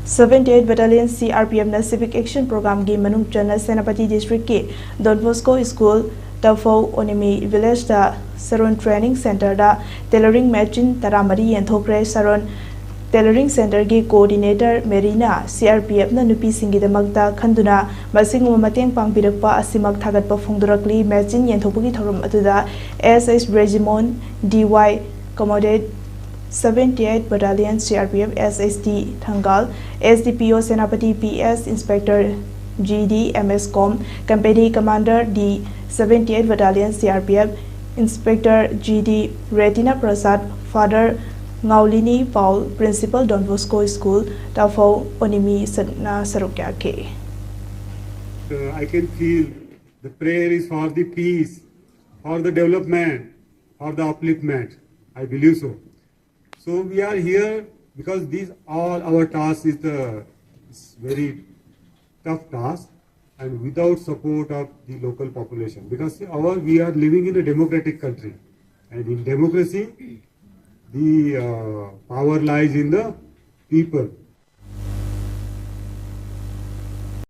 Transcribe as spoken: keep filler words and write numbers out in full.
Seventy eight Battalion C R P F ꯅ Civic Action Program ꯒꯤ ꯃꯅꯨꯡ ꯆꯟꯅ ꯁꯦꯅꯥꯄꯇꯤ ꯗꯤꯁꯇ꯭ꯔꯤꯛꯀꯤ Don Bosco School, ꯇꯐꯧ ꯑꯣꯅꯤꯃꯤ ꯚꯤꯂꯦꯖꯇ Sharon training ꯁꯦꯟꯇꯔꯗ ꯇꯦꯂꯔꯤꯡ ꯃꯦꯆꯤꯟ ꯇꯔꯥꯃꯔꯤ ꯌꯦꯟꯊꯣꯛꯈ꯭ꯔꯦ꯫ ꯁꯔꯣꯟ ꯇꯦꯂꯔꯤꯡ ꯁꯦꯟꯇꯔꯒꯤ coordinator ꯃꯦꯔꯤꯅ C R P F ꯅ ꯅꯨꯄꯤꯁꯤꯡꯒꯤꯗꯃꯛꯇ ꯈꯟꯗꯨꯅ ꯃꯁꯤꯒꯨꯝꯕ ꯃꯇꯦꯡ ꯄꯥꯡꯕꯤꯔꯛꯄ ꯑꯁꯤꯃꯛ ꯊꯥꯒꯠꯄ ꯐꯣꯡꯗꯣꯔꯛꯂꯤ꯫ ꯃꯦꯆꯤꯟ ꯌꯦꯟꯊꯣꯛꯄꯒꯤ ꯊꯧꯔꯝ ꯑꯗꯨꯗ S H Regiment D Y Commandant seventy eight Battalion C R P F S H T Thangal, S D P O Senapati P S, Inspector G D, M S Com, Company Commander D seventy eight Battalion C R P F, Inspector G D Retina Prasad, Father Ngaulini Paul, Principal Don Bosco School, Tafau Onimi ꯁꯔꯨꯛ ꯌꯥꯈꯤ꯫ Uh, I can feel the prayer is for the peace, for the development, for the upliftment. I believe so. So we are here because these all our task is the, it's very tough task and without support of the local population, because our, we are living in a democratic country, and in democracy the uh, power lies in the people.